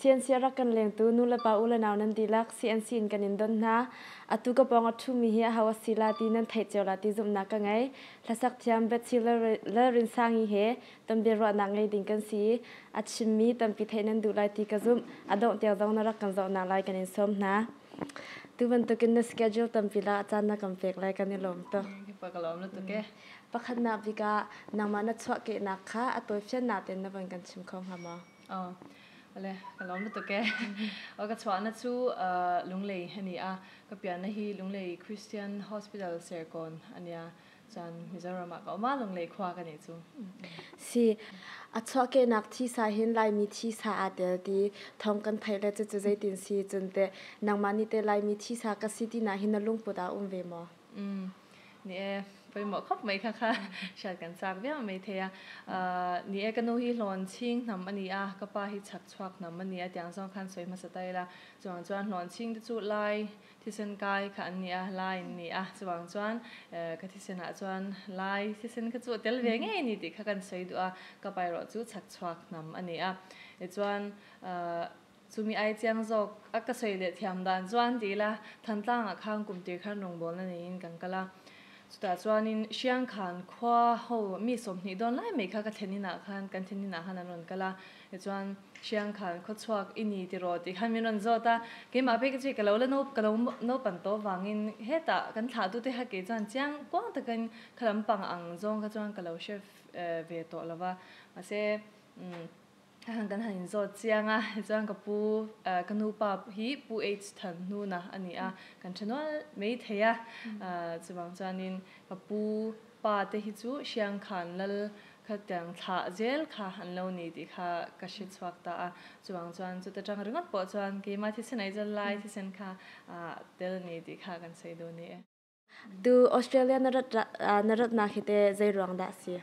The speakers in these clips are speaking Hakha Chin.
CNC a rak kan lengtu nulepa u le nau nan dihlak CNC in kan in don hna. Atu ka pawng a ṭhumi hi aho a si la ti nan theih cio la ti zumhnak ka ngei. Hlasak thiam Betsy Lalrinsangi he tonbiaruahnak ngei ding kan si i a chimmi tampi theih nan duh lai ti ka zumh. A dongh tiang zong na rak kan zohnak lai kan in sawm hna. Tu bantukin na schedule tampi la caan na kan pek lai kan i lawm tuk. Ka lawm tuk e. Pakhatnak bik ah nangmah na chuahkehnak kha a tawifiannak tein na van kan chim kho hnga maw? Oh, ale ka lawm tuk e. O ka chuahna chu Lunglei ani a. Ka pianna hi Lunglei Christian Hospital Serkawn ania. Chuan Mizoram ah ka um a Lunglei khua ka nih chu. Si, a chuahkehnak thisa hin Laimi thisa aa tel ti thawng kan theih le cucu zeitin si cun teh nangmah nih teh Laimi thisa ka si ti na hin na lungput ah um ve maw? Ni e, pawimawh khawp mai kha kha hriat kan chak viau mai thei a. Ni e, ka nu hi hlawn ching hnam ani a, ka pa hi chak chuak hnam ani a tiang zawng khan sawi hmasa ta ila. Chuang chuan hlawn ching te chu Lai thisen kai kha an ni a, Lai an ni a. Chuang chuan ka thisen ah chuan Lai thisen kha chu tel ve ngei ni tih kha kan sawi duh a, ka pa erawh chu chak chuak hnam ani a. Tichuan Chumi ai chiang zawk a ka sawi leh thiam dan chuan ti ila Thantlang ah khan kum tir khan rawngbawlna neiin kan kal a. Chutah chuanin Hriangkhan khua ho mi 20 dawn lai mai kha ka thlen inah khan kan thlen inah khan an rawn kal a. Tichuan Hriangkhan khawchhuak i ni tiraw tih khan min rawn zawt a. Keimah phei ka chu ka lo la no ka lo naupan tawh vangin hetah kan thlahtute kha kei chuan chiang kuang takin kha lampang ang zawng kha chuan ka lo hre ve tawh lo va. Mahse Han kan han inzawt chiang a, tichuan ka pu ka nu pa hi Pu H Than Hnuna a ni a, kan tha nual mai thei a, chuvang chuanin ka pu pa te hi chu Hriangkhan lal kha tiang thlah zel kha an lo ni tih kha ka hre chhuak ta a, chuvang chuan chuta tang ringawt pawh chuan keimah thisen aizal lai thisen kha tel a ni tih kha kan sawi duh a ni e. Tu Australia na rat na ratnak hi teh zei ruang dah si?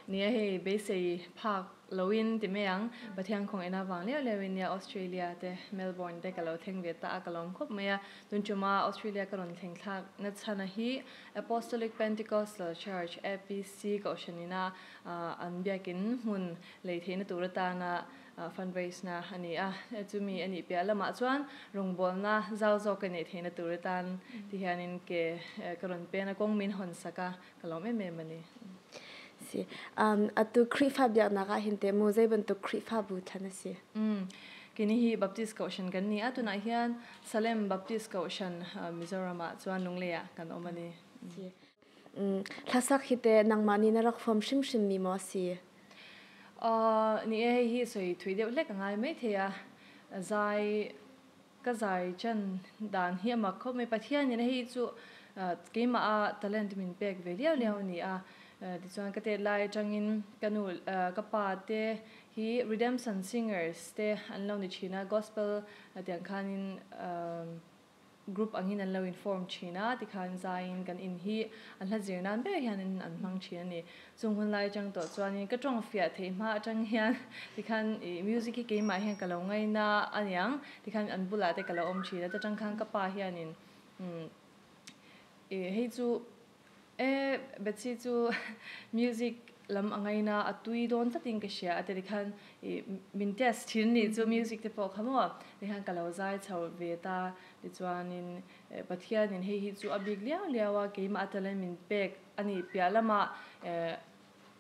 Nia hei beisei phak loin ti mai ang. Pathian khawng ena vang liau liau in nia Australia te Melbourne te ka lo thleng ve ta a ka lawm khawp mai a. Tun ṭuma Australia ka rawn thleng thlak na chhan a hi Apostolic Pentecostal Church APC kohhran ina an biakin hmun lei theihna tur atana fundraise na a ni a, chumi a nih piah lamah chuan rawngbawlna zau zawk ka neih theihna tur atan ti hianin ke ka rawn pen a, kawng min hawn sak a, ka lawm em em a ni. Si. Atu Khrihfa biaknak ah hin teh mu zei bantuk Khrihfabu thlan a si? Kini hi Baptist Kohhran kan ni a, tunah hian Salem Baptist Kohhran Mizoram ah chuan Lunglei ah kan awm a ni. Si. Hlasak hi teh nangmah nih na rak fawm hrimhrim mi maw a si? Ni e, hei hi sawi thui deuh hlek a ngai maithei a, zai ka zai chan dan hi a mak khawp mai. Pathianin hei chu keimah a talent min pek ve liau liau a ni a, tichuan ka tet lai atangin ka nu ka pa te hi Redemption Singers te an lo ni thin a, gospel tiang khanin Group angin an lo in form thin a, tikhan zaiin kan in hi an hla zir nan ber hianin an hmang thin a ni. Chung hun lai atang tawh chuanin ka tawng fiah theih hma atang hian tikhan ih music hi keimah hian ka lo ngaina aniang tikhan an bulah te ka lo awm thin a, ta tang khan ka pa hianin umm ih hei chu E, Betsy chu music lam a ngaina a tui dawn tlatin ka hria a ti khan i min test thin nih chu music te pawh kha maw tikhan ka lo zai chho ve ta tichuanin Pathianin hei hi chu a bik liau liau a keimah a talent min pek a nih piah lamah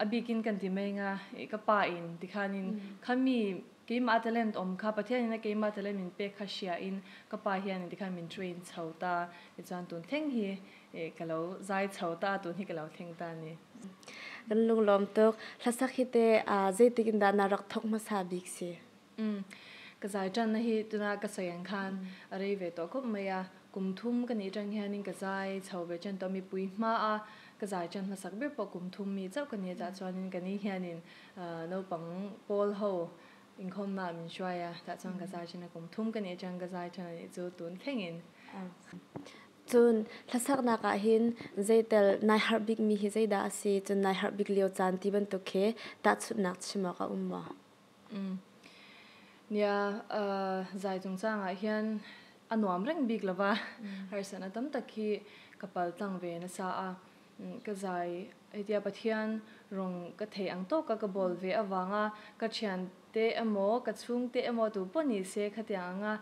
a bikin kan ti mai anga ka pa in tikhanin khami keimah a talent awm kha Pathianin a keimah talent min pek kha hria in ka pa hianin tikhan min train chho ta tichuan tun thleng hi ka lo zai chho ta tun hi ka lo thleng ta ni. Kan lunglawm tuk. Hlasak hi te zeitik in dah na rak thawk hmasa bik si? Ka zai ṭan na hi tuna ka sawi ang khan a rei ve tawh khawp mai a. Kum thum ka nih ṭang hianin ka zai chho ve ṭan tawh mipui hma a ka zai ṭan hmasak ber pawh kum thum mi chauh ka ni a tah chuanin ka ni hianin naupang pawl ho inkhawmna ah min hruai a tah chuan ka zai ṭan a kum thum ka nih aṭang ka zai ṭan a nih chu tun thlengin. Cun hlasaknak ah hin zeitel nai harh bikmi hi zeidah a si? Cun nai harh bik lio caan ti bantuk khi tahchunhnak chim awk a um maw? Nia, zai chungchangah hian a nuam reng bik lova, harsatna tam tak hi ka pal tlang ve nasa a. Ka zai hetia Pathian rawng ka thei ang tawka ka bawl ve avanga ka thiante emaw ka chhungte emaw tu pawh ni se khatiang anga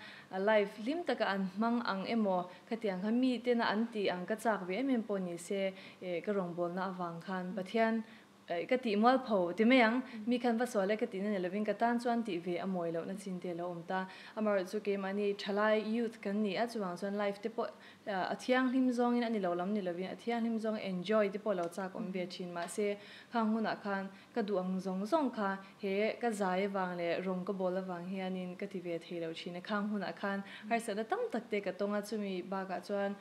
life hlim taka an hmang ang emaw khatiang kha mi tena an tih ang ka chak ve em em pawh ni se ka rawngbawlna avang khan Pathian Ka tih mual pho ti mai ang. Mi khan va sual e ka tihna ni lovin ka tan chuan tih ve a mawi lohna chin te a lo awm ta. Amaherawhchu chu keimahni thalai, youth, kan ni a, chuvang chuan life te pawh a thianghlim zawngin a ni lo lam ni lovin a thianghlim zawng enjoy te pawh lo chak awm ve thin. Mahse, khang hunah khan ka duh ang zawng zawng kha he ka zai avang leh rawng ka bawl avang hianin ka ti ve thei lo thin a. Khang hunah khan harsatna tam tak te ka tawng a, chumi bakah chuan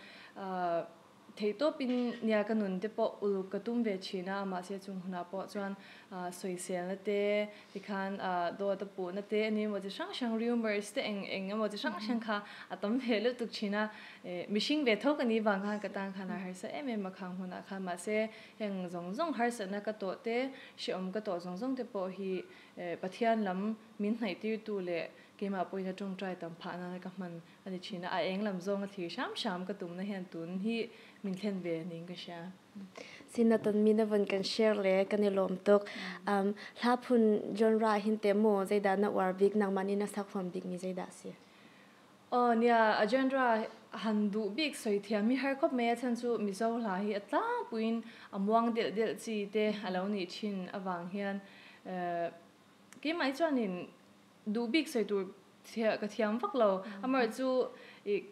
Theihtawpin nia ka nun te pawh uluk ka tum ve thin a, mahse chung hunah pawh chuan sawiselna te, tikhan dawt a puhna te a ni emaw chi hrang hrang rumours te eng eng emaw chi hrang hrang kha a tam ve lutuk thin a. Mihring ve tho ka nih vang khan ka tan khan a harsa em em a khang hunah khan, mahse heng zawng zawng harsatna ka tawh te, hrehawm ka tawh zawng zawng te pawh hi Pathian lam min hnaihtirtu leh keimah pawhin a tawngtai tam phah nana ka hman A ni thin a, a eng lam zawng a thlir hram hram ka tumna hian tun hi min thlen ve niin ka hria. Sin a tonmi na vun kan share le kan i lawm tuk. Hla phun genre ah hin te maw zeidah na uar bik nangmah nih na sak huam bikmi zeidah si? Aw nia, a genre han duh bik sawi thiam hi har khawp mai a chhan chu Mizo hla hi a tlangpuiin a muang delh delh chi te a lo nih thin avang hian keimah hi chuanin duh bik sawi tur ka thiam vak lo. Amaherawh chu ih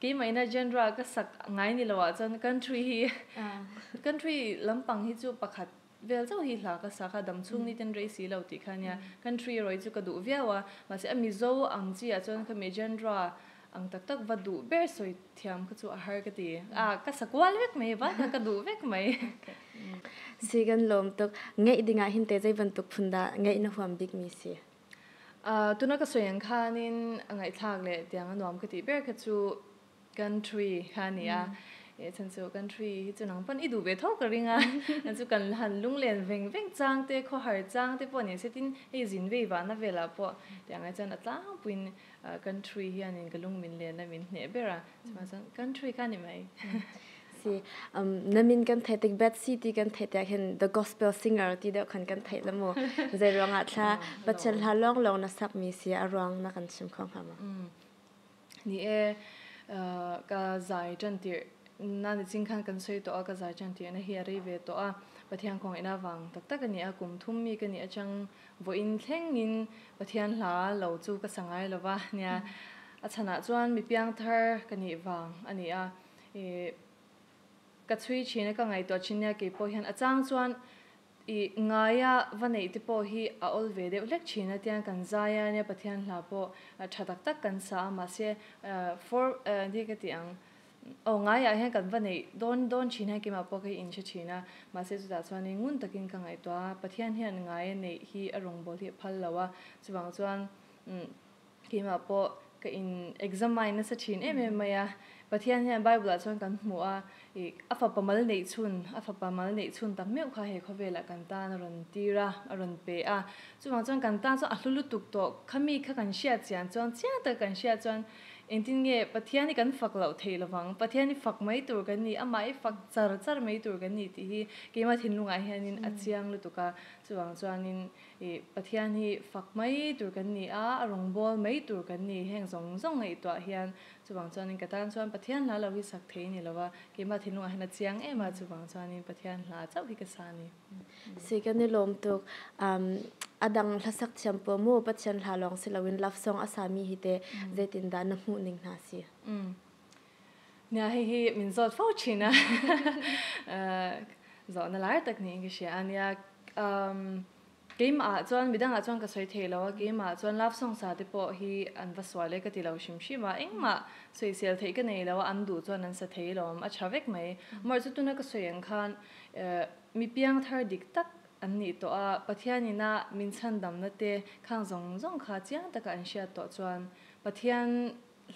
keimah ina genre ka sak ngai ni lo ah chuan country hi country lampang hi chu pakhat vel chauh hi hla ka sak a, dam chhung ni ten rei si lo tih kha ania. Country erawh hi chu ka duh viau a, mahse a Mizo ang chi ah chuan khami genre ang tak tak va duh ber sawi thiam kha chu a har ka ti. A ka sa kual vek mai va ka duh vek mai. Si kan lawm tuk. Ngeih dingah hin te zei bantuk phun dah ngeih na huam bik mi si? Tuna ka sawi ang khanin a ngaihthlak leh tiang a nuam ka tih ber kha chu country kha a ni a, eh chhan chu country hi chu nang pawn i duh ve tho ka ring a, chu kan han lunglen veng veng chang te khawhar chang te pawh ni se tin hei zin vei vahna velah pawh tiang ai chuan a tlangpuiin country hianin ka lung min len a min hneh ber a, chuvang chuan country kha a ni mai. Si na min kan theih tik Betsy ti kan theih tiah khin the gospel singer ti deuh khan kan theih la mu. Zei ruangah thla Pathian hla lawng lawng na sak mi si a ruang na kan chim kho hnga ma? Ni e ka zai ṭan tirh na ni ching khan kan soi tawh a ka zai ṭan tirh na hi a rei ve tawh a Pathian khawngaihna vang tak tak a ni a kum thum mi ka nih atang vawiin thleng in Pathian hla lo chu ka sa ngai lova nia a chhanah chuan mi piangthar ka nih vang a ni a I ka chhui thin a, ka ngaihtuah thin nia keipawh hian a chang chuan i ngaia va neih te pawh hi a awl ve deuh hlek thin a, tiang kan zai a nia Pathian hla pawh tha tak tak kan sa a mahse for hi ka ti ang aw ngaiah hian kan va neih dawn dawn thin hian keimah pawh ka hi inhre thin a, mahse chutah chuanin ngun takin ka ngaihtuah a, Pathian hian ngaia neih hi a rawngbâwl hi a phal lo a, chuvang chuan Keimah pawh ka in examine nasa thin em em mai a, Pathian hian Bible ah chuan kan hmu a, ih a fapa mal neih chhun, a fapa mal neih chhun tak meuh kha he khawvelah kan tan a rawn tir a, a rawn pe a. Chuvang chuan kan tan chuan a hlu lutuk tawh, khami kha kan hriat chian chuan chiang taka kan hriat chuan engtin nge Pathian hi kan fak loh theih lovang, Pathian hi fak mai tur kan ni, amah hi fak char char mai tur kan ni tih hi keimah thinlungah hianin a chiang lutuk a, chuvang chuanin I Pathian hi fak mai tur kan ni a, a rawngbâwl mai tur kan ni. Heng zawng zawng ngaihtuah hian chuvang chuanin ka tan chuan Pathian hla lo hi sak thei ni lo va, keimah thinlungah hian a chiang em a, chuvang chuanin Pathian hla chauh hi ka sa a ni. Si kan i lawm tuk. A dang hlasak thiam pawl maw Pathian hla lawng si loin love song a sami hi teh zeitindah na hmuh ning hna si? Nia hei hi min zawt fo thin a, zawhna lai tak niin ka hria a nia. Keimah ah chuan midangah chuan ka sawi thei lo a, keimah ah chuan love song sa te pawh hi an va sual e ka ti lo hrim hrim a, engmah sawisel theih ka nei lo a, an duh chuan an sa thei lo a tha vek mai. Amaherawhchu chu tuna ka sawi ang khan mi piang thar dik tak an nih tawh a, Pathian ina min chhandamna te khang zawng zawng kha chiang taka an hriat tawh chuan Pathian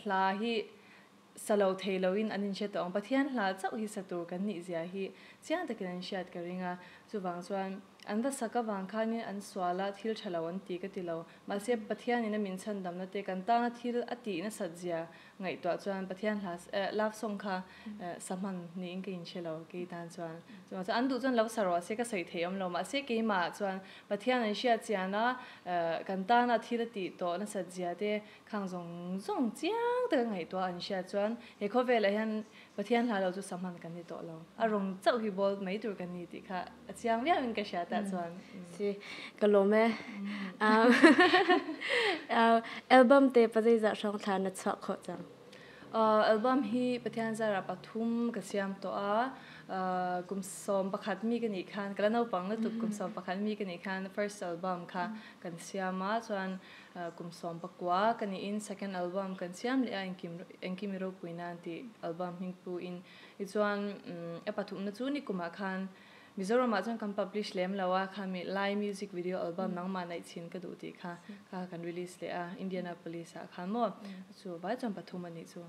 hla hi sa lo thei loin an inhre tawh ang. Pathian hla chauh hi sa tur kan nih zia hi chiang takin an hriat ka ring a. Chuvang chuan An va sak avang khanin an sual a, thil tha lo an ti ka ti lo. Mahse, Pathianin a min chhandamna te kan tana thil a tih nasat zia ngaihtuah chuan Pathian hla love song kha sa hman niin ka inhre lo kei tan chuan. Chuvang chuan an duh chuan lo sa rawh se ka sawi thei awm lo. Mahse, keimah chuan Pathian an hriat chian a, kan tana thil a tih tawh nasat zia te khang zawng zawng chiang taka ngaihtuah an hriat chuan he khawvelah hian Pathian hla lo chu sa hman kan ni tawh lo. A rawng chauh hi bawl mai tur kan ni tih kha a chiang viau in ka hria tah chuan. Si, ka lawm e. Album te pa zeizah hrawng thla na chuah khawh cang? Album hi Pathian zarah pathum ka siam tawh a. Kum 11 mi ka nih khan, ka la naupang lutuk kum 11 mi ka nih khan first album kha kan siam a. Chuan Kum 19 ka niin second album kan siam leh a Engkim i ropui nan tih album hming pu in. Tichuan a pathumna chu nikumah khan Mizoramah chuan kan publish lem lo a, khami Lai music video album nangmah naih chin ka duh tih kha kha kan release leh a Indianapolis ah khan maw chu vai chuan pathum a nih chu.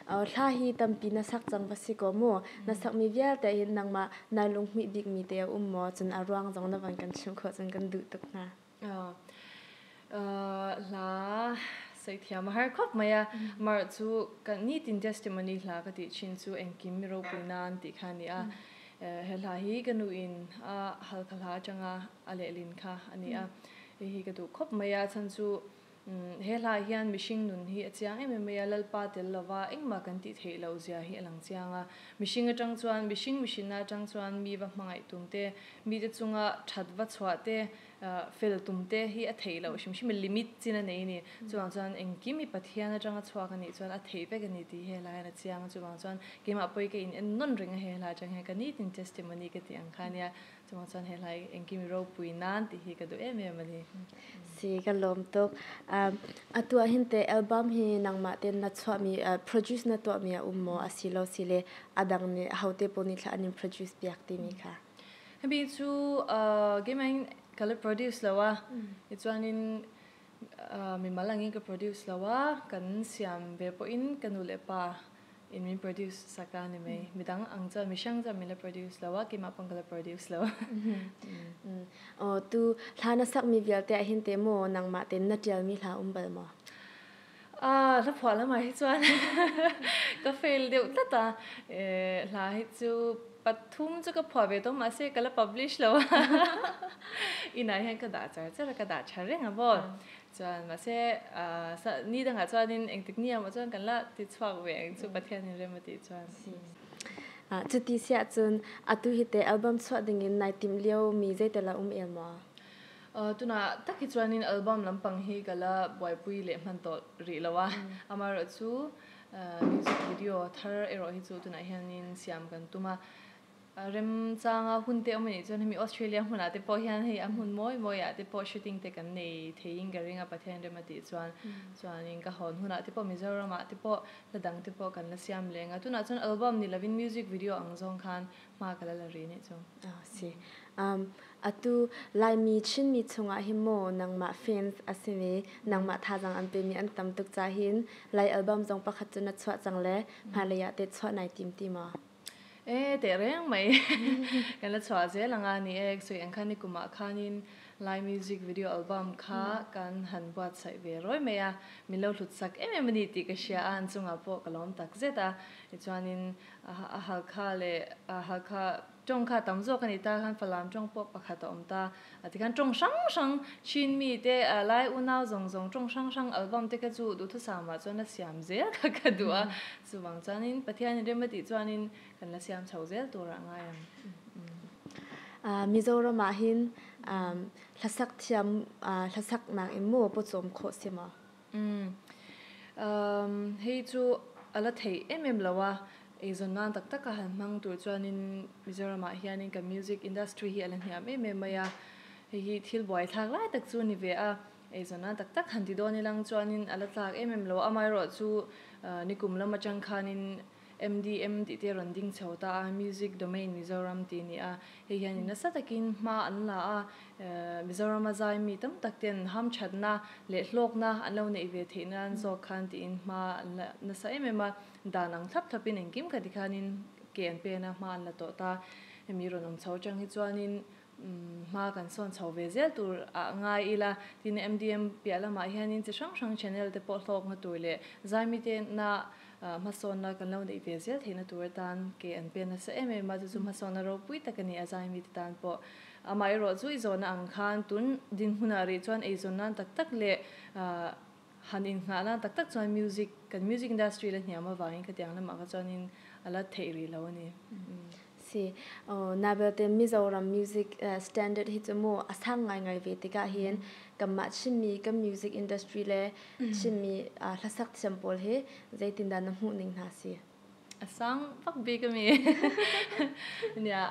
Hla hi tampi na sak cang va si ko mu. Na sakmi vialte hin nangmah nai lunghmuih bikmi te a um maw? Cun a ruang zong na van kan chimh khawh cun kan duh tuk hna. Hla saithiam a har khawp mai a. Mar chu kan nitin testimony hla ka tih thin chu engkim mi ropui nan tih kha a ni a. He hla hi ka nu in a halkha hla atanga a lehlin kha a ni a. Hei hi ka duh khawp mai a, chhan chu he hla hian mihring nun hi a chiang em em mai a, Lalpa tel lova engmah kan tih theih loh zia hi a lang chiang a. Mihring atang chuan mihring mihrinna atang chuan mi va hmangaih tum te, mite chunga that va chhuah te, fel tum te hi a theih loh hrim hrim a limit chin a nei a ni. Chuvang chuan engkim hi Pathian atanga chhuak a nih chuan a theih vek a ni tih he hlai hian a chiang a, chuvang chuan keimah pawh hi ka in en nawn reng a he hlai atang hian ka nitin testimony ka tih ang kha ania, chuvang chuan he hlai engkim hi ropui nan tih hi ka duh em em a ni. Si ka lawm tuk. Atu ah hin teh album hi nangmah ten na chuahmi produce na tuahmi a um maw asilo sile a dang nih ahote pawl nih thla an in produce piak timi kha? Hemi chu keimah ka la produce lo a, tichuanin mimal angin ka produce lo a, kan siam ve pawhin ka nu leh pa in min produce sak a ni mai. Midang ang chuan mi hrang chuan min la produce lo a, keimah pawn ka la produce lo. Aw tu hla na sakmi vialte ah hin teh maw nangmah tein na ṭialmi hla um bal maw? Hla phuah lamah hi chuan ka fail deuh tlat a, hla hi chu pathum chu ka phuah ve tawh mahse ka la publish lo a, inah hian ka dah char char a, ka dah tha reng a maw. Chuan mahse ni dangah chuanin engtik ni ah maw chuan kan la ti chhuak ve ang chu Pathianin rem a tih chuan. Cuti siah cun atu hi teh album chuah dingin nai timh lio mi zeitel a um el maw? Tunah tak hi chuanin album lampang hi ka la buaipui leh hman tawh rih lo a, amaherawhchu music video thar erawh hi chu tunah hianin siam kan tum a. Remchanga hun te awm a nih chuan hemi Australia hmunah te pawh hian hei a hmun mawi mawiah te pawh shooting te kan nei theiin ka ring a Pathian rem a tih chuan. Chuanin ka hawn hunah te pawh Mizoramah te pawh hla dang te pawh kan la siam leng a. Tunah chuan album ni lovin music video ang zawng khan hma ka la la rih nih chu. Si. Atu Laimi Chinmi chungah hin maw nangmah fans a simi nangmah thazaang an pemi an tam tuk ca hin Lai album zong pakhat cu na chuah cang le hmailei ah teh chuah nai tim ti maw? E teh reng mai kan la chuah zel anga ni e sui ang khan ni kumah khanin Lai music video album kha kan han buatsaih ve rawi mai a min lo hlut sak em em ani tih ka hria a an chungah pawh ka lawm tak zet a tichuanin a Halkha leh Halkha Tawng kha tam zawk a ni ta khan Falam tawng pawh pakhat a awm ta. A tikhan tawng hrang hrang Chin mi te Lai unau zawng zawng tawng hrang hrang album te kha chu duhthusam ah chuan a siam zel kha ka duh a. Chuvang chuanin Pathianin rem a tih chuanin kan la siam chho zel turah ngai ang. Mizoram ah hin hlasak thiam hlasak nak in maw pawcawm khawh si maw? Hei chu a la theih em em lo a, eizawn nan tak tak a han hmang tur chuanin Mizoramah hianin kan music industry hi a la hniam em em mai a, hei hi thil buaithlak lai tak chu a ni ve a, eizawn nan tak tak han ti dawn ilang chuanin a la tlak em em lo a, amaherawhchu nikum lam atang khanin MDM tih te a rawn ding chho ta a, Music Domain Mizoram tih a ni a, hei hianin nasa takin hma an la a, Mizorama zai mi tam tak ten hamthatna leh hlawkna an lo neih ve theih nan zawk khan tiin hma an la nasa em em a, dan ang thlap thlapin engkim kha tikhanin ke an pen a, hma an la tawh ta. Hemi rawn awm chho atang hi chuanin. Hma kan sawn chho ve zel tur ah ngai ila. Tin, MDM piah lamah hianin chi hrang hrang channel te pawh hlawkna tur leh zaimite na hmasawnna kan lo neih ve zel theihna tur atan ke an pen nasa em em a, chu chu hmasawnna ropui tak a ni a zaimite tan pawh. Amaherawh chu i zawhna ang khan tun dinhmunah rih chuan eizawn nan tak tak leh han innghah nan tak tak chuan music, kan music industry la hniam avangin khatiang lamah kha chuanin a la theih rih lo a ni. Si. Na belte Mizoram music standard hi cu mu a sang ngaingai ve tikah hin kanmah Chinmi kan music industry le Chinmi hlasak thiam pawl hi zeitindah na hmuh ning hna si? A sang bak bik ami. Nia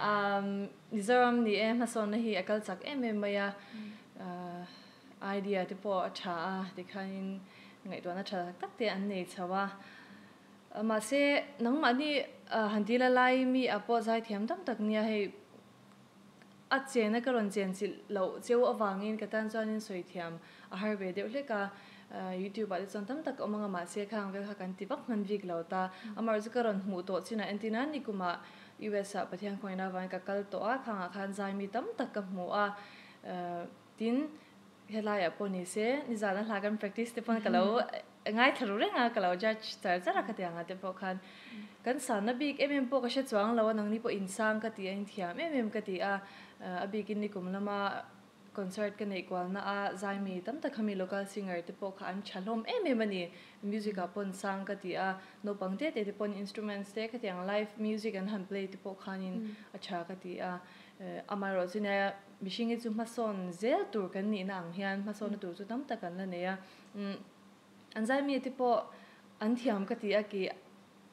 Mizoram ni e hmasawnna hi a kal chak em em mai a. Idea te pawh a tha a tikhanin ngaihtuahna tha tak tak te an nei chho a. Mahse nangmahni han dil a lai mi ah pawh zaithiam tam tak nia hei a chena ka rawn chen chilh loh cheu avangin ka tan chuanin sawi thiam a har ve deuh hlek a. Youtube ah te chuan tam tak a awm anga mahse khang vel kha kan ti vak hman bik lo ta. Amaherawhchu ka rawn hmuh tawh chinah entir nan nikumah US ah Pathian khawngaihna avangin ka kal tawh a, khangah khan zaimi tam tak ka hmu a. Tin, helaiah pawh ni se, nizan a hla kan practice te pawn ka lo ngaithla ru reng a, ka lo judge char char a khatiang ah te pawh khan kan sanna bik em em pawh ka hre chuang lo a, nangni pawh insang ka ti a, inthiam em em ka ti a, a bikin nikum lama concert ka neih kualna a zaimi tam tak khami local singer te pawh kha an tha hlawm em em a ni, music ah pawn sang ka ti a, naupang te te te pawn instruments te khatiang live music an han play te pawh khanin a tha ka ti a, amaherawh chu nia mihring hi chu hmasawn zel tur kan nihna ang hian hmasawnna tur chu tam tak an la nei a, an zaimi te pawh an thiam ka ti a ki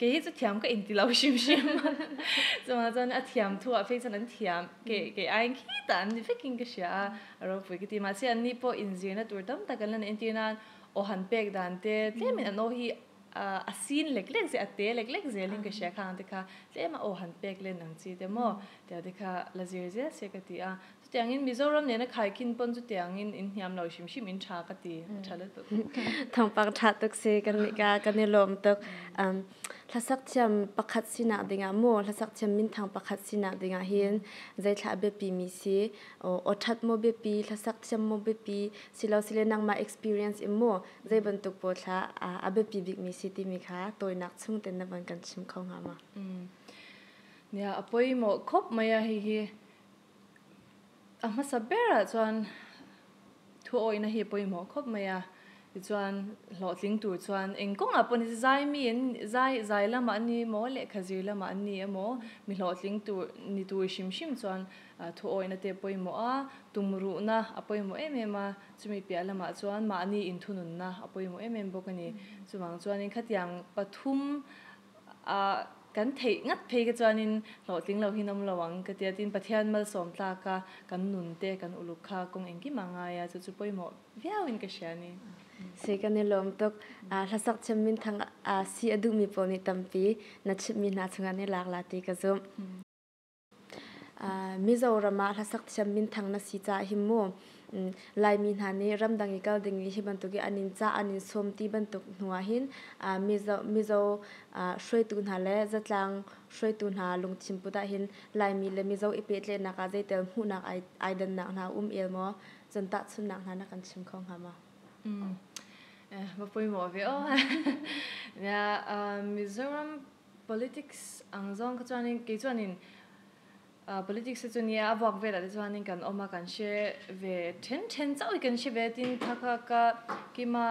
kei hi chu thiam ka inti lo hrim hrim a chuvang chuan a thiam thu ah phei chuan an thiam ke kei aiin khitah an ni vekin ka hria a a ropui ka ti mahse an ni pawh inzirna tur tam tak an la nei entir nan aw han pek dan te tlemin an aw hi a sin lek lek zel a te lek lek zelin ka hria khang te kha tlem a aw han pek len ang chi te maw tia te kha la zir zel se ka ti a Chutiangin Mizoram nena khaikhin pawn chutiangin in hniam lo hrim hrim in tha ka ti, a tha lutuk. Thawngpang tha tuk si kan nih ka kan i lawm tuk. Hlasak thiam pakhat sinak dingah maw hlasak thiam minthang pakhat sinak dingah hin zeithla a biapi mi si aw that maw biapi hlasak thiam maw biapi silo sile nangmah experience in maw zei bantuk pawl thla a biapi bik mi si timi kha tawinak chung ten na van kan chim kho hnga ma? Nia a pawimawh khawp mai a hei hi. A hmasa berah chuan thu awihna hi a pawimawh khawp mai a, tichuan hlawhtling tur chuan eng kawngah pawh ni se zai mi an zai zai lamah an ni emaw lehkha zir lamah an ni emaw mi hlawhtling tur ni tur hrim hrim chuan thu awihna te a pawimawh a, tumruhna a pawimawh em em a, chumi piah lamah chuan mahni inthununna a pawimawh em em bawk a ni. Chuvang chuanin khatiang pathum A kan theih ngat phei kha chuanin hlawhtling lo hi an awm lo ang ka ti a, tin Pathian malsawm tlaka kan nun te kan uluk kha kawng engkim a ngai a, chu chu pawimawh viauin ka hria a ni. Si kan i lawm tuk. Hlasak chim minthang si a duhmi pawl nih tampi na chimhmi hna chungah an i lak la ti ka zumh. Mizoram ah hlasak thiam minthang na si caah hin mu Laimi hna nih ramdang i kal ding i hi bantuk i an in cah an in sawm ti bantuk hnu ah hin Mizo Mizo hruaitu hna le zatlang hruaitu hna lungthin put ah hin Laimi le Mizo i pehtlaihnak ah zeitel hmuhnak ai ai dannak hna um el maw? Cun tahchunhnak hna na kan chim kho hnga maw? Va pawimawh ve aw. Mizoram Politics ang zawng kha chuanin kei chuanin politics hi chu nia a vuak velah te chuanin kan awm a kan hre ve then then chauh hi kan hre ve tin kha kha ka kima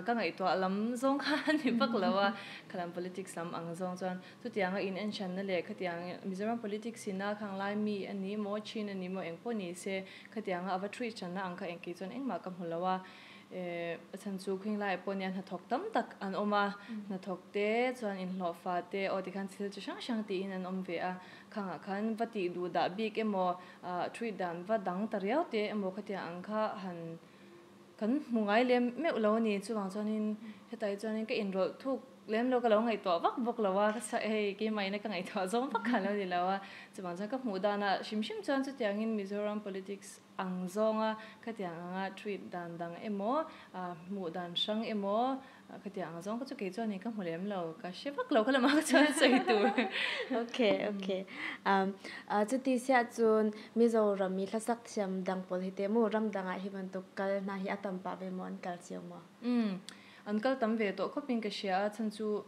ka ngaihtuah lam zawng kha a ni vak lo a khalam politics lam ang zawng chuan chutianga in en hranna leh khatiang Mizoram politics ina khang lai mi a ni maw chin a ni maw engpawh ni se khatianga a va thu i hranna ang kha engkei chuan engmah ka hmu lo a. A chhan chu khinglaiah pawh nia hnathawk tam tak an awm a, hnathawk te chuan inhlawhfa te aw tikhan thil chi hrang hrang tiin an awm ve a, khangah khan va tih duh dah bik emaw thuih dan va dang ta riau te emaw khatiang ang kha han kan hmu ngai lem meuh lo a ni. Chuvang chuanin hetah hi chuanin ka inrawlh thuk lem lo ka lo ngaihtuah vak bawk lo a, hei keimah ina ka ngaihtuah zawng vak kha lo ni lo a, chuvang chuan ka hmuh danah hrim hrim chuan chutiangin Mizoram politics. ang zawnga khatiang anga treat dan dang emaw hmuh dan hrang emaw khatiang ang zawng kha chu kei chuan hei ka hmu lem lo ka hre vak lo kha lamah kha chuan sawi tur. Okay okay chuti siah cun Mizoram i hlasak thiam dang pawl hi teh mu ramdang ah hi bantuk kal hna hi a tam pah ve maw an kal cio maw? An kal tam ve tawh khawp in ka hria a chhan chu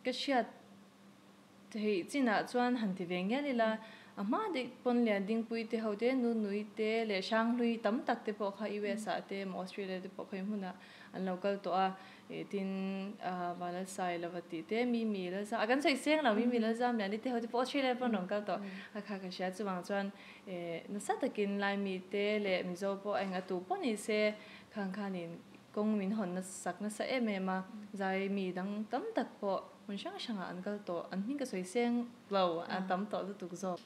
ka hriat Theih chinah chuan han ti ve ngial ila, a hma daih pawn lian dingpui te ho te, nunui te leh hranghlui tam tak te pawh kha US ah te emaw Australia te pawh khawi hmunah an lo kal tawh a, tin Valalsai lova tih te, Mimi Lalzam, a kan sawi seng lo, Mimi Lalzam lian te ho te pawh Australia pawh an rawn kal tawh a kha ka hria. Chuvang chuan nasa takin Laimi te leh Mizo pawh eng a tu pawh ni se khang khanin kawng min hawn sak nasa em em a, zai mi dang tam tak pawh Hmun hrang hrangah an kal tawh, an hming ka sawi seng lo, a tam tawh lutuk zawk.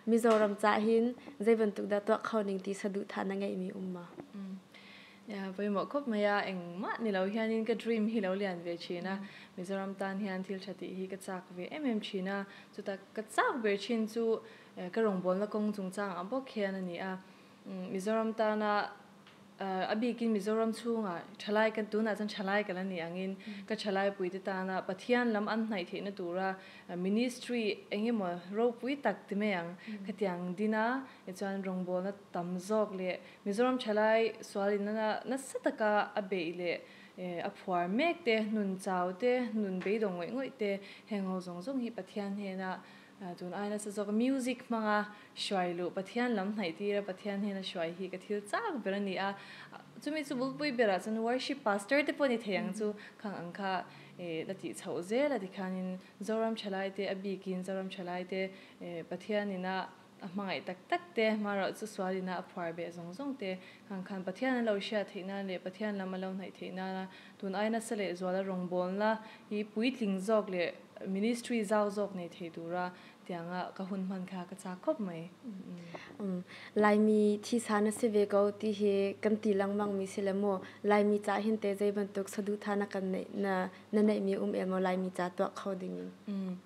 Mizoram cah hin zei bantuk dah tuah kho ning ti saduhthah na ngeihmi um ma? Ya, pawimawh khawp mai a, engmah ni lo hianin ka dream hi lo lian ve thin a, Mizoram tan hian thil tha tih hi ka chak ve em em thin a, chuta ka chak ber thin chu ka rawngbawlna kawng chungchang ah bawk hian a ni a, Mizoram tana A bikin Mizoram chhungah thalai kan tunah chuan thalai kan la ni angin ka thalai puite tana Pathian lam an hnaih theihna tura ministry eng emaw ropui tak ti mai ang khatiang dina chuan rawngbawlna tam zawk leh Mizoram thalai sualin nasa taka a beih leh a phuar mek te, nun chau te, nun beidawng ngawih ngawih te heng ho zawng zawng hi Pathian hnena Tun ai nasa zawk music hmanga hruai luh Pathian lam hnaih tira Pathian hnena hruai hi ka thil chak ber a ni a. Chumi chu bulpui berah chuan worship pastor te pawh ni thei ang chu khang ang kha la tih chhoh zel a tikhanin Zoram thalaite a bikin Zoram thalaite Pathianina a hmangaih tak tak te hmarawh chu sualina a phuar beh zawng zawng te khang khan Pathian an lo hriat theih nan leh Pathian lam a lo hnaih theih nana tun ai nasa leh zuala rawngbawlna hi puitling zawk leh Ministry zau zawk nei thei tura tianga ka hun hman kha ka chak khawp mai. Laimi thisa na si ve ko ti hi kan ti lengmang mi si le mu. Laimi ca hin te zei bantuk saduhtha na kan neih na na neih mi um el maw Laimi ca tuah kho ding in?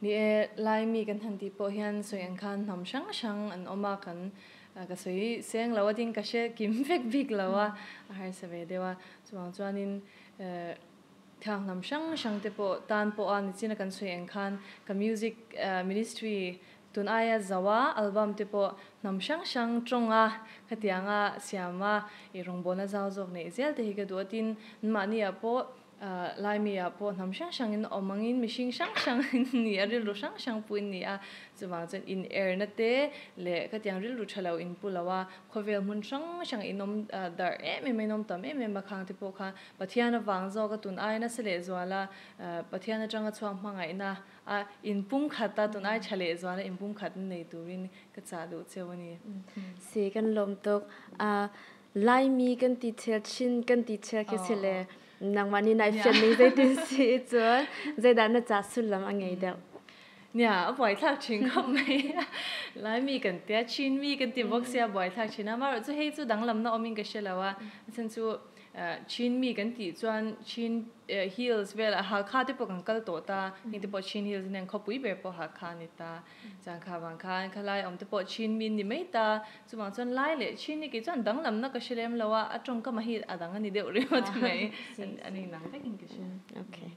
Ni e, Laimi kan han ti pawh hian sawi ang khan hnam hrang hrang an awm a, kan ka sawi seng lo a ding ka hre kim vek bik lo a, a harsa ve deuh a. Chuvang chuanin Thianghnam hrang hrang te pawh tan pawh a nichin a kan sawi ang khan ka music ministry tun aia zo a album te pawh hnam hrang hrang tawng a khatiang a siam a i rawngbawlna zau zawk neih zel te hi ka duh a tin mahni ah pawh Laimi ah pawh hnam hrang hrang in awm ang in mihring hrang hrang in ni a rilru hrang hrang pawh in ni a chuvang chuan in erna te leh khatiang rilru tha lo in pu lo a khawvel hmun hrang hrang in awm darh em em a in awm tam em em a khang te pawh kha Pathian avang zawk a tun ai nasa lehzual a, Pathian atanga chhuak hmangaihna a inpumkhat a, tun ai tha lehzual a inpumkhat na nei turin ka chah duh cheu a ni. Si kan lawm tuk. Laimi kan ti chel chin kan ti chel khi si le nangmah nih nai fian ning zeitin si cun zeidah na ca sullam a ngei deuh? Nia, a buaithlak thin khawp mai. Laimi kan tia, Chinmi kan ti bawk sia a buaithlak thin a. Amaherawhchu hei chu danglamna awmin ka hre lo a, a chhan chu Chinmi kan tih chuan Chin Hills velah Hakha te pawh kan kal tawh ta, heng te pawh Chin Hills nen khawpui ber pawh Hakha a ni ta. Chuan kha vang khan khalai awm te pawh Chinmi an ni mai ta. Chuvang chuan Lai leh Chin hi kei chuan danglamna ka hre lem lo a, a tawngkam hi a dang a ni deuh ringawt mai. A ni nang vekin ka hria. Okay.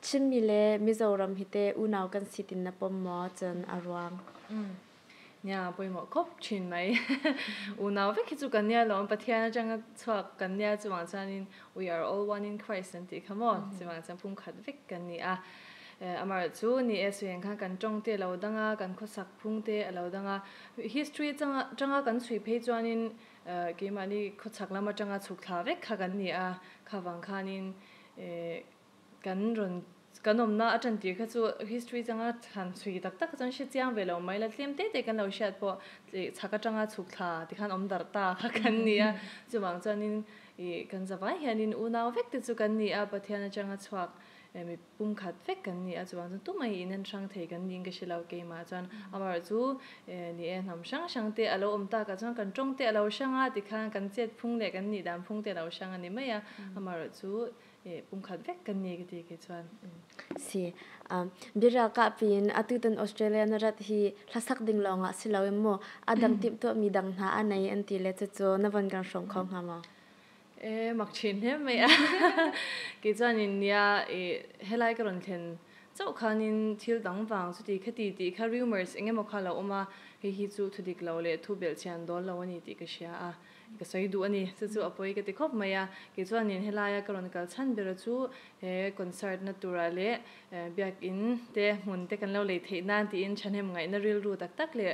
Chinmi le Mizoram hi teh unau kan si tin na pom maw cun a ruang? Nia, pawimawh khawp thin mai. Unau vek hi chu kan nia lawm, Pathian atanga chhuak kan nia chuvang chuanin we are all one in Christ an tih kha maw? Chuvang chuan phungkhat vek kan ni a. Amaherawhchu chu ni e suieng khan kan tawng te a lo dang a, kan khawsak phung te a lo dang a. History atanga kan chhui phei chuanin keimahni khawchhak lam atanga chhuk thla vek kha kan ni a, khavang khanin Kan rawn kan awmna a tan tir kha chu history changa han chhui tak tak chuan hre chiang ve lo mai la, tlem te te kan lo hriat pawh chhak atanga chhuk thla tikhan awm darh ta kha kan ni a, chuvang chuanin ih kan zavai hianin unau vek te chu kan ni a, Pathian atanga chhuak mi pumkhat vek kan ni a, chuvang chuan tumah hi in en hrang thei kan niin ka hre lo keimah chuan amaherawhchu chu ni e hnam hrang hrang te a lo awm takah chuan kan tawng te a lo hrang a tikhan kan chet phung leh kan nih dan phung te a lo hrang a ni mai a, amaherawhchu chu. Pumkhat vek kan ni ka ti ke chuan. Si. Biral ka pin atu tan Australia na rat hi hlasak ding lawng ah si lo em mu adang timh tuah mi dang hna anei an ti le cu na van kan hrawm kho hnga maw? E mak chin he mai a. Ke chuan in nia e helai ka ron thlen chau khanin thil dang wang chu ti khati ti kha rumors engemaw kha lo oma hei hi chu thudik lo le thu bel chian dol lo ani ti ka hria a. Ka soi du ani chu chu apoi ka ti khop mai a. Ke chuan in helaia ka ron kal chan bera chu he concert na tura le biak in te hmun te kan lo lei thei nan ti in thanem ngai na ril ru tak tak le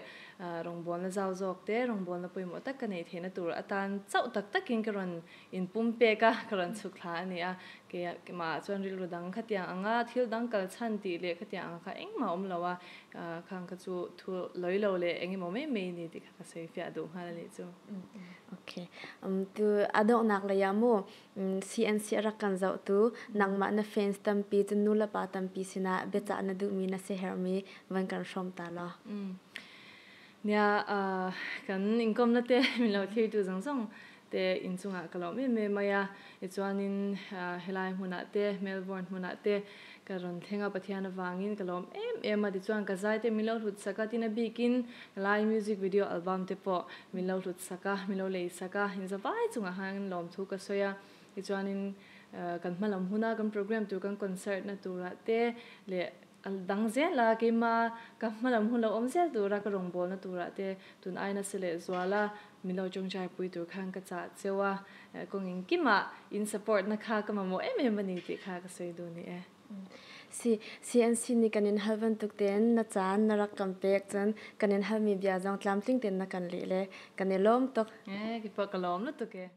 rongbol na zau zawk te rongbol na pawimawh tak ka nei theih na tur atan chauh tak takin ka rawn in pum pek a ka rawn chhuk thla ani a. Ke mah chuan rilru dang khatiang anga thil dang kal chhan tih leh khatiang ang kha engmah awm lo a khang kha chu thu lawi lo leh engemaw mai mai ni tih kha ka sawi fiah duh nghal anih chu. Okay. Tu a donghnak lei ah mu CNC a rak kan zohtu nangmah na fans tampi cun nu le pa tampi sinah biacah na duhmi na siaherhmi van kan hrawm ta law. Nia kan inkom na te min lo thlir tu zong zong te in chungah ka lawm em em mai a. Tichuanin helai hmunah te Melbourne hmunah te ka rawn thleng a Pathian avangin ka lawm em em a. Tichuan ka zai te min lo hlut sak a tin a bikin lai music video album te pawh min lo hlut sak a min lo lei sak a in zavai chungah khan lawmthu ka sawi a. Tichuanin kan hmalam huna kan program tur kan concert na turah te leh dang zel a keima ka hmalam hun lo awm zel tura ka rawngbawlna turah te tun ai nasa leh zual a min lo tawngtai pui tur khan ka chah cheu a kawng engkimah in support na kha ka mamawh em em a ni tih kha ka sawi duh ni e. Si CNC nih kan in hal bantuk tein na caan na rak kan pek cun kan in halmi bia zong tlamtling tein na kan leh le kan i lawm tuk. Eh, ki pawh ka lawm lutuk e.